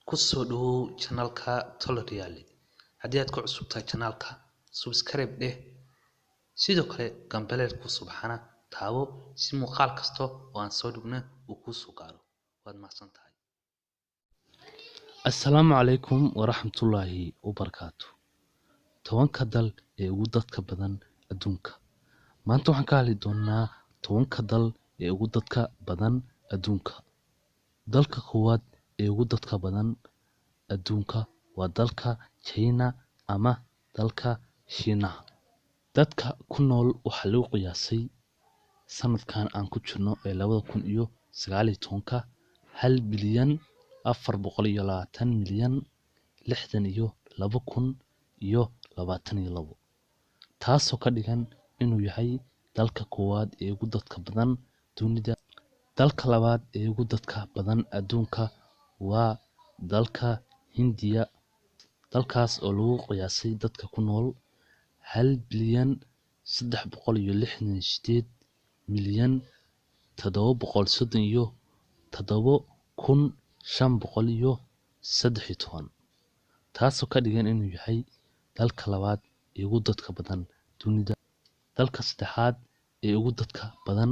Ku soo dhawow channelka Toloriale. Haddii aad ku cusub tahay channelka, subscribe dheh. Sidoo kale gambaleelku subxana taabo si muuqaal kasta oo aan soo dhigno uu kuu soo gaaro. Waad mahadsan tahay. Assalaamu calaykum waraxmatullaahi wabarakaatu. 10-ka dal ee ugu dadka badan adduunka. Maanta waxaan ka hadli doonaa 10-ka dal ee ugu dadka badan adduunka. Dalka koowaad ee ugu dadka badan adduunka waa dalka China ama dalka Shiinaha. Dadka ku nool waxaa lagu qiyaasay sanadkan aan ku jirno ee 2019-ka 1,420,062,022, taasoo ka dhigan inuu yahay dalka koowaad ee ugu dadka badan dunida. Dalka labaad ee ugu dadka badan adduunka waa dalka Hindiya, dalkaas oo lagu qiyaasay dadka ku nool 1,368,737,513, taasoo ka dhigan inuu yahay dalka labaad ee ugu dadka badan dunida. Dalka saddexaad ee ugu dadka badan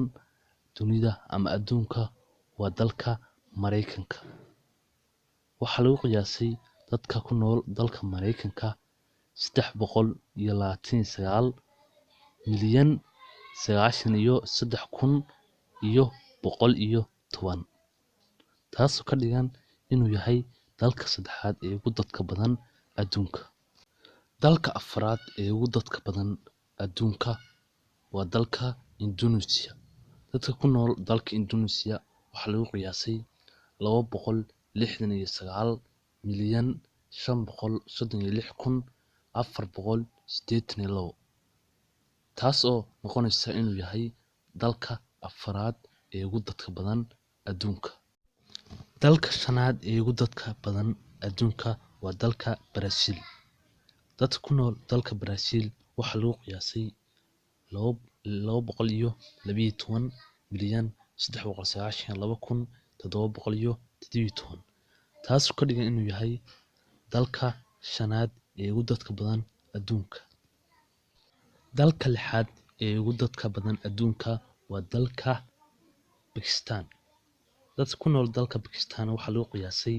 dunida ama adduunka waa dalka Mareykanka. Waxaa lagu qiyaasay dadka ku nool dalka Mareykanka 329,093,110, taasoo ka dhigan inuu yahay dalka saddexaad ee ugu dadka badan adduunka. Dalka afraad ee ugu dadka badan adduunka waa dalka Indonesia. Dadka ku nool dalka Indonesia waxaa lagu qiyaasay 269,536,482, taas oo noqonaysa inuu yahay dalka afraad ee ugu dadka badan adduunka. Dalka shanaad ee ugu dadka badan adduunka waa dalka Brazil. Dadka ku nool dalka Brazil waxaa lagu qiyaasay 212,392,717, taasoo ka dhigan inuu yahay dalka shanaad ee ugu dadka badan adduunka. Dalka lixaad ee ugu dadka badan adduunka waa dalka Bakistan. Dadka ku nool dalka Bakistan waxaa lagu qiyaasay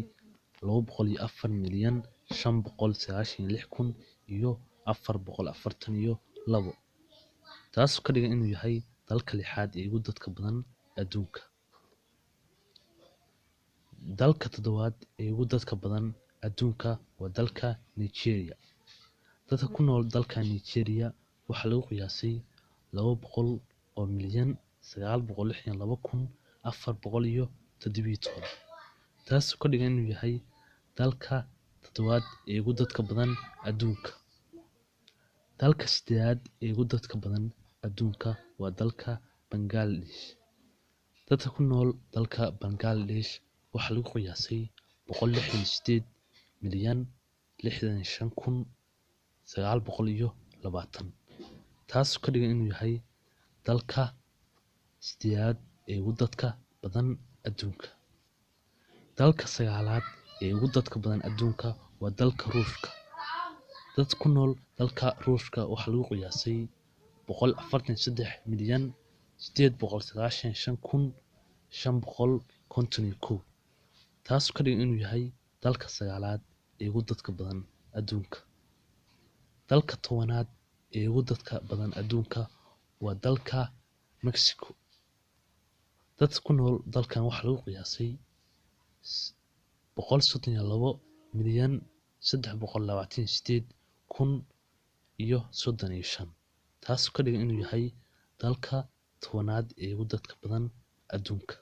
204,596,442, taasoo ka dhigan inuu yahay dalka lixaad ee ugu dadka badan adduunka. Dalka toddobaad ee ugu dadka badan adduunka waa dalka Nigeria. Dadka ku nool dalka Nigeria waxaa lagu qiyaasay 200,962,417, taasoo ka dhigan inuu yahay dalka toddobaad ee ugu dadka badan adduunka. Dalka siddeedaad ee ugu dadka badan adduunka waa dalka Bangladesh. Dadka ku nool dalka Bangladesh waxaa lagu qiyaasay 168,065,920, taasoo ka dhigan inuu yahay dalka siddeedaad ee ugu dadka badan adduunka. Dalka sagaalaad ee ugu dadka badan adduunka waa dalka Ruushka. Dadka ku nool dalka Ruushka waxaa lagu qiyaasay 143,895,551, taasoo ka dhigan inuu yahay dalka sagaalaad ee ugu dadka badan adduunka. Dalka 10aad ee ugu dadka badan adduunka waa dalka Mexico. Dadka ku nool dalkan waxaa lagu qiyaasay 132,328,035, taasoo ka dhigan inuu yahay dalka 10aad ee ugu dadka badan adduunka.